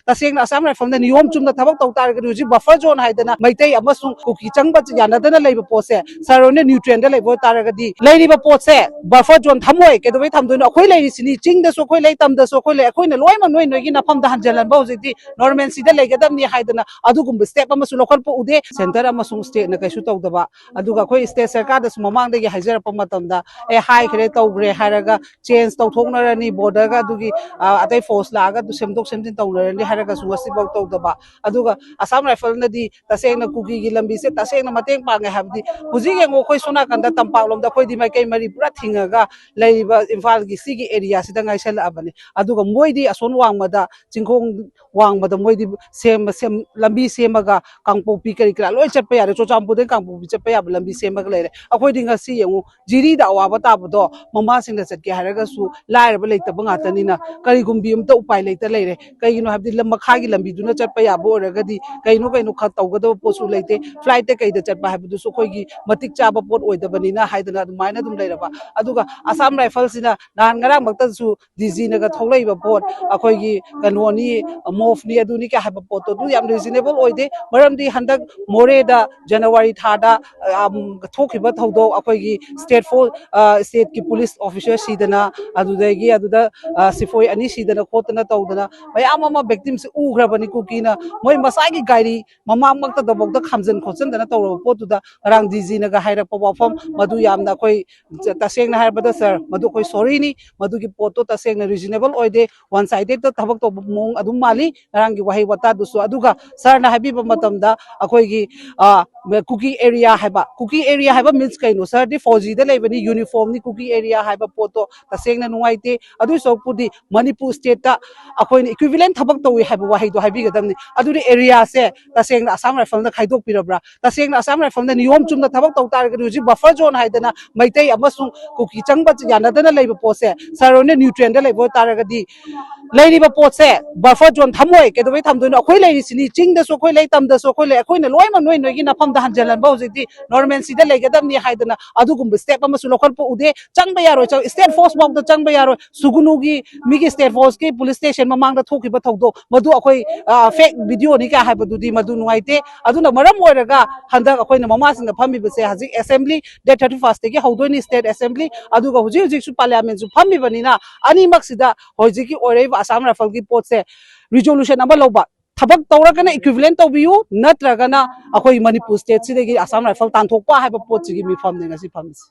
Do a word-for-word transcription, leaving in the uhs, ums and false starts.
ꯇꯁꯦꯡꯅ ꯑꯁꯥꯝ ꯔꯥꯏꯐꯜꯅ ꯅꯤꯌꯣꯝ ꯆꯨꯝꯅ ꯊꯕꯛ ꯇꯧ ꯇꯥꯔꯒꯗꯤ, ꯍꯧꯖꯤꯛ ꯕꯐꯔ ꯖꯣꯟ ꯍꯥꯏꯗꯅ ꯃꯩꯇꯩ ꯑꯃꯁꯨꯡ ꯀꯨꯀꯤ ꯆꯪꯕ ꯌꯥꯅꯗꯅ ꯂꯩꯕ ꯄꯣꯠꯁꯦ, ꯁꯥꯔ ꯍꯣꯏꯅ ꯅ꯭ꯌꯨꯇ꯭ꯔꯦꯟꯗ ꯂꯩꯕ ꯑꯣꯏꯇꯥꯔꯒꯗꯤ, ꯂꯩꯔꯤꯕ ꯄꯣꯠꯁꯦ ꯕꯐꯔ ꯖꯣꯟ ꯊꯝꯃꯣꯏ꯫ ꯀꯩꯗꯧꯕꯩ ꯊꯝꯗꯣꯏꯅꯣ? ꯑꯩꯈꯣꯏ ꯂꯩꯔꯤꯁꯤꯅꯤ, ꯆꯤꯡꯗꯁꯨ ꯑꯩꯈꯣꯏ ꯂꯩ, ꯇꯝꯗꯁꯨ ꯑꯩꯈꯣꯏ ꯂꯩ, ꯑꯩꯈꯣꯏꯅ ꯂꯣꯏꯅꯃꯛ ꯅꯣꯏ ꯅꯣꯏꯒꯤ ꯅꯐꯝꯗ ꯍꯟꯖꯤꯜꯍꯟꯕ ꯍꯧꯖꯤꯛꯇꯤ ꯅꯣꯔꯃꯦꯜꯁꯤꯗ ꯂꯩꯒꯗꯕꯅꯤ ꯍꯥꯏꯗꯅ ꯑꯗꯨꯒꯨꯝꯕ ꯁ꯭ꯇꯦꯞ ꯑꯃꯁꯨ ꯂꯧꯈꯠꯄ ꯎꯗꯦ꯫ ꯁꯦꯟꯇꯔ ꯑꯃꯁꯨꯡ ꯁ꯭ꯇꯦꯠꯅ ꯀꯩꯁꯨ ꯇꯧꯗꯕ, ꯑꯗꯨꯒ ꯑꯩꯈꯣꯏ ꯁ꯭ꯇꯦꯠ ꯁꯔꯀꯥꯔꯗꯁꯨ ꯃꯃꯥꯡꯗꯒꯤ ꯍꯥꯏꯖꯔꯛꯄ ꯃꯇꯝꯗ, ꯑꯦ, ꯍꯥꯏꯈ꯭ꯔꯦ, ꯇꯧꯈ꯭ꯔꯦ ꯍꯥꯏꯔꯒ ꯆꯦꯟꯖ ꯇꯧꯊꯣꯛꯅꯔꯅꯤ, ꯕꯣꯔꯗꯔꯒ ꯑꯗꯨꯒꯤ, ꯑ, ꯑꯇꯩ ꯐꯣꯔꯁ ꯂꯥꯛꯑꯒ ꯑꯗꯨ ꯁꯦꯝꯗꯣꯛ ꯁꯦꯝꯖꯤꯟ ꯇꯧꯅꯔꯅꯤ ꯍꯥꯏꯔꯒꯁꯨ ꯉꯁꯤꯐꯥꯎ ꯇꯧꯗꯕ꯫ ꯑꯗꯨꯒ ꯑꯁꯥꯝ ꯔꯥꯏꯐꯜꯅꯗꯤ ꯇꯁꯦꯡꯅ ꯀꯨꯀꯤꯒꯤ ꯂꯝꯕꯤꯁꯦ ꯇꯁꯦꯡꯅ ꯃꯇꯦꯡ ꯄꯥꯡꯉꯦ ꯍꯥꯏꯕꯗꯤ, ꯍꯧꯖꯤꯛ ꯌꯦꯡꯉꯨ, ꯑꯩꯈꯣꯏ ꯁꯣꯝ ꯅꯥꯀꯟꯗ ꯇꯝꯄꯥꯛꯂꯣꯝꯗ ꯑꯩꯈꯣꯏꯗꯤ ꯃꯥꯏꯀꯩ ꯃꯔꯤ ꯄꯨꯔꯥ ꯊꯤꯡꯉꯒ ꯂꯩꯔꯤꯕ ꯏꯝꯐꯥꯜꯒꯤ ꯁꯤꯒꯤ ꯑꯦꯔꯤꯌꯥꯁꯤꯗ ꯉꯥꯏꯁꯜꯂꯛꯑꯕꯅꯤ꯫ ꯑꯗꯨꯒ ꯃꯣꯏꯗꯤ ꯑꯁꯣꯝ ꯋꯥꯡꯃꯗ, ꯆꯤꯡꯈꯣꯡ ꯋꯥꯡꯃꯗ ꯃꯣꯏꯗꯤ ꯁꯦꯝ-, ꯁꯦꯝ-, ꯂꯝꯕꯤ ꯁꯦꯝꯃꯒ ꯀꯥꯡꯄꯣꯛꯄꯤ ꯀꯔꯤ ꯀꯔꯥ ꯂꯣꯏ ꯆꯠꯄ ꯌꯥꯔꯦ, ꯆꯨꯔꯆꯥꯟꯄꯨꯔꯗꯩ ꯀꯥꯡꯄꯣꯛꯄꯤ ꯆꯠꯄ ꯌꯥꯕ ꯂꯝꯕꯤ ꯁꯦꯝꯃꯒ ꯂꯩꯔꯦ꯫ ꯑꯩꯈꯣꯏꯗꯤ ꯉꯁꯤ ꯌꯦꯡꯉꯨ, ꯖꯤꯔꯤꯗ ꯑꯋꯥꯕ ꯇꯥꯕꯗꯣ ꯃꯃꯥꯁꯤꯡꯅ ꯆꯠꯀꯦ ꯍꯥꯏꯔꯒꯁꯨ ꯂꯥꯏꯔꯕ ꯂꯩꯇꯕ ꯉꯥꯛꯇꯅꯤꯅ ꯀꯔꯤꯒꯨꯝꯕꯤ ꯑꯝꯇ ꯎꯄꯥꯏ ꯂꯩꯇ ꯂꯩꯔꯦ꯫ ꯀꯩꯒꯤꯅꯣ ꯍꯥꯏꯕꯗꯤ ꯂꯝ ꯃꯈꯥꯒꯤ ꯂꯝꯕꯤꯗꯨꯅ ꯆꯠꯄ ꯌꯥꯕ ꯑꯣꯏꯔꯒꯗꯤ ꯀꯩꯅꯣ ꯀꯩꯅꯣ ꯈꯔ ꯇꯧꯒꯗꯕ ꯄꯣꯠꯁꯨ ꯂꯩꯇꯦ꯫ ꯐ꯭ꯂꯥꯏꯠꯇ ꯀꯩꯗ ꯆꯠꯄ ꯍꯥꯏꯕꯗꯨꯁꯨ ꯑꯩꯈꯣꯏꯒꯤ ꯃꯇꯤꯛ ꯆꯥꯕ ꯄꯣꯠ ꯑꯣꯏꯗꯕꯅꯤꯅ ꯍꯥꯏꯗꯅ ꯑꯗꯨꯃꯥꯏꯅ ꯑꯗꯨꯝ ꯂꯩꯔꯕ꯫ ꯑꯗꯨꯒ ꯑꯁꯥꯝ ꯔꯥꯏꯐꯜꯁꯤꯅ ꯅꯍꯥꯟ ꯉꯔꯥꯡꯃꯛꯇꯁꯨ ꯗꯤ ꯖꯤꯅꯒ ꯊꯣꯛꯂꯛꯏꯕ ꯄꯣꯠ, ꯑꯩꯈꯣꯏꯒꯤ ꯀꯩꯅꯣꯅꯤ, ꯃꯣꯐꯅꯤ, ꯑꯗꯨꯅꯤ ꯀ ꯍꯥꯏꯕ ꯄꯣꯠꯇꯣ, ꯑꯗꯨ ꯌꯥꯝ ꯔꯤꯖꯅꯦꯕꯜ ꯑꯣꯏꯗꯦ꯫ ꯃꯔꯝꯗꯤ ꯍꯟꯗꯛ ꯃꯣꯔꯦꯗ ꯖꯅꯋꯥꯔꯤ ꯊꯥꯗ, ꯑꯝ, ꯊꯣꯛꯈꯤꯕ ꯊꯧꯗꯣꯛ, ꯑꯩꯈꯣꯏꯒꯤ ꯁ꯭ꯇꯦꯠ ꯐꯣꯔ, ꯑ, ꯁ꯭ꯇꯦꯠꯀꯤ ꯄꯨꯂꯤꯁ ꯑꯣꯐꯤꯁꯔ ꯁꯤꯗꯅ, ꯑꯗꯨꯗꯒꯤ ꯑꯗꯨꯗ, ꯑ, ꯁꯤꯐꯣꯏ ꯑꯅꯤ ꯁꯤꯗꯅ ꯈꯣꯠꯇꯅ ꯇꯧꯗꯅ ꯃꯌꯥꯝ ꯑꯃ ꯚꯤꯛꯇꯤꯝꯁꯦ ꯎꯈ꯭ꯔꯕꯅꯤ꯫ ꯀꯨꯀꯤꯅ ꯃꯣꯏ ꯃꯁꯥꯒꯤ ꯒꯥꯔꯤ ꯃꯃꯥꯡꯃꯛꯇꯗꯐꯥꯎꯗ ꯈꯥꯝꯖꯟ ꯈꯣꯠꯆꯟꯗꯅ ꯇꯧꯔꯕ ꯄꯣꯠꯇꯨꯗ ꯉꯔꯥꯡ ꯗꯤ ꯖꯤꯅꯒ ꯍꯥꯏꯔꯛꯄ ꯋꯥꯐꯝ ꯃꯗꯨ ꯌꯥꯝꯅ ꯑꯩꯈꯣꯏ ꯇꯁꯦꯡꯅ ꯍꯥꯏꯔꯕꯗ, ꯁꯥꯔ, ꯃꯗꯨ ꯑꯩꯈꯣꯏ ꯁꯣꯔꯤꯅꯤ꯫ ꯃꯗꯨꯒꯤ ꯄꯣꯠꯇꯣ ꯇꯁꯦꯡꯅ ꯔꯤꯖꯅꯦꯕꯜ ꯑꯣꯏꯗꯦ, ꯋꯥꯟ ꯁꯥꯏꯗꯦꯠꯇ ꯊꯕꯛ ꯇꯧꯕ ꯃꯑꯣꯡ ꯑꯗꯨꯝ ꯃꯥꯜꯂꯤ ꯉꯔꯥꯡꯒꯤ ꯋꯥꯍꯩ ꯋꯥꯇꯥꯗꯨꯁꯨ꯫ ꯑꯗꯨꯒ ꯁꯥꯔꯅ ꯍꯥꯏꯕꯤꯕ ꯃꯇꯝꯗ ꯑꯩꯈꯣꯏꯒꯤ, ꯑ, ꯀꯨꯀꯤ ꯑꯦꯔꯤꯌꯥ ꯍꯥꯏꯕ, ꯀꯨꯀꯤ ꯑꯦꯔꯤꯌꯥ ꯍꯥꯏꯕ ꯃꯤꯟꯁ ꯀꯩꯅꯣ? ꯁꯥꯔꯗꯤ ꯐꯣꯔ ꯖꯤꯗ ꯂꯩꯕꯅꯤ, ꯌꯨꯅꯤꯐꯣꯔꯝꯅꯤ꯫ ꯀꯨꯀꯤ ꯑꯦꯔꯤꯌꯥ ꯍꯥꯏꯕ ꯄꯣꯠꯇꯣ ꯇꯁꯦꯡꯅ ꯅꯨꯡꯉꯥꯏꯇꯦ꯫ ꯑꯗꯨꯏ ꯁꯔꯨꯛꯄꯨꯗꯤ ꯃꯅꯤꯄꯨꯔ ꯁ꯭ꯇꯦꯠꯇ ꯑꯩꯈꯣꯏꯅ ꯏꯀ꯭ꯋꯤꯚꯤꯂꯦꯟ ꯊꯕꯛ ꯇꯧꯏ ꯍꯥꯏꯕ ꯋꯥꯍꯩꯗꯣ ꯍꯥꯏꯕꯤꯒꯗꯕꯅꯤ꯫ ꯑꯗꯨꯗꯤ ꯑꯦꯔꯤꯌꯥꯁꯦ ꯇꯁꯦꯡꯅ ꯑꯁꯥꯝ ꯔꯥꯏꯐꯜꯅ ꯈꯥꯏꯗꯣꯛꯄꯤꯔꯕ꯭ꯔꯥ? ꯇꯁꯦꯡꯅ ꯑꯁꯥꯝ ꯔꯥꯏꯐꯜꯅ ꯅꯤꯌꯣꯝ ꯆꯨꯝꯅ ꯊꯕꯛ ꯇꯧ ꯇꯥꯔꯒꯗꯤ ꯍꯧꯖꯤꯛ ꯕꯐꯔ ꯖꯣꯟ ꯍꯥꯏꯗꯅ ꯃꯩꯇꯩ ꯑꯃꯁꯨꯡ ꯀꯨꯀꯤ ꯆꯪꯕ ꯌꯥꯅꯗꯅ ꯂꯩꯕ ꯄꯣꯠꯁꯦ ꯁꯥꯔ ꯍꯣꯏꯅ ꯅ꯭ꯌꯨꯇ꯭ꯔꯦꯟꯗ ꯂꯩꯕ ꯑꯣꯏꯇꯥꯔꯒꯗꯤ, ꯂꯩꯔꯤꯕ ꯄꯣꯠꯁꯦ ꯕꯐꯔ ꯖꯣꯟ ꯊꯝꯃꯣꯏ꯫ ꯀꯩꯗꯧꯕꯩ ꯊꯝꯗꯣꯏꯅꯣ? ꯑꯩꯈꯣꯏ ꯂꯩꯔꯤꯁꯤꯅꯤ, ꯆꯤꯡꯗꯁꯨ ꯑꯩꯈꯣꯏ ꯂꯩ, ꯇꯝꯗꯁꯨ ꯑꯩꯈꯣꯏ ꯂꯩ, ꯑꯩꯈꯣꯏꯅ ꯂꯣꯏꯅꯃꯛ ꯅꯣꯏ ꯅꯣꯏꯒꯤ ꯅꯐꯝꯗ ꯍꯟꯖꯤꯜꯍꯟꯕ ꯍꯧꯖꯤꯛꯇꯤ ꯅꯣꯔꯃꯦꯜꯁꯤꯗ ꯂꯩꯒꯗꯕꯅꯤ ꯍꯥꯏꯗꯅ ꯑꯗꯨꯒꯨꯝꯕ ꯁ꯭ꯇꯦꯞ ꯑꯃꯁꯨ ꯂꯧꯈꯠꯄ ꯎꯗꯦ꯫ ꯆꯪꯕ ꯌꯥꯔꯣꯏ, ꯆꯪ-, ꯁ꯭ꯇꯦꯠ ꯐꯣꯔꯁ ꯐꯥꯎꯗ ꯆꯪꯕ ꯌꯥꯔꯣꯏ꯫ ꯁꯨꯒꯨꯅꯨꯒꯤ ꯃꯤꯒꯤ ꯁ꯭ꯇꯦꯠ ꯐꯣꯔꯁꯀꯤ ꯄꯨꯂꯤꯁ ꯁ꯭ꯇꯦꯁꯟ ꯃꯃꯥꯡꯗ ꯊꯣꯛꯈꯤꯕ ꯊꯧꯗꯣꯛ, ꯃꯗꯨ ꯑꯩꯈꯣꯏ ꯐꯦꯛ ꯚꯤꯗꯤꯑꯣꯅꯤ ꯀꯥꯏ ꯍꯥꯏꯕꯗꯨꯗꯤ ꯃꯗꯨ ꯅꯨꯡꯉꯥꯏꯇꯦ꯫ ꯑꯗꯨꯅ ꯃꯔꯝ ꯑꯣꯏꯔꯒ ꯍꯟꯗꯛ ꯑꯩꯈꯣꯏꯅ ꯃꯃꯥꯁꯤꯡꯅ ꯐꯝꯃꯤꯕꯁꯦ ꯍꯧꯖꯤꯛ assembly date thirty first ꯇꯒꯤ ꯍꯧꯗꯣꯏꯅꯤ, state assembly꯫ ꯑꯗꯨꯒ ꯍꯧꯖꯤꯛ ꯍꯧꯖꯤꯛꯁꯨ parliament ꯁꯨ ꯐꯝꯃꯤꯕꯅꯤꯅ ꯑꯅꯤꯃꯛꯁꯤꯗ ꯍꯧꯖꯤꯛꯀꯤ ꯑꯣꯏꯔꯛꯏꯕ ꯑꯁꯥꯝ ꯔꯥꯏꯐꯜꯒꯤ ꯄꯣꯠꯁꯦ resolution ꯑꯃ ꯂꯧꯕ, ꯊꯕꯛ ꯇꯧꯔꯒꯅ equivalent ꯇꯧꯕꯤꯌꯨ, ꯅꯠꯇ꯭ꯔꯒꯅ ꯑꯩꯈꯣꯏ ꯃꯅꯤꯄꯨꯔ state ꯁꯤꯗꯒꯤ ꯑꯁꯥꯝ ꯔꯥꯏꯐꯜ ꯇꯥꯟꯊꯣꯛꯄ ꯍꯥꯏꯕ ꯄꯣꯠꯁꯤꯒꯤ ꯃꯤꯐꯝꯅꯦ ꯉꯁꯤ ꯐꯝꯃꯤꯁꯦ꯫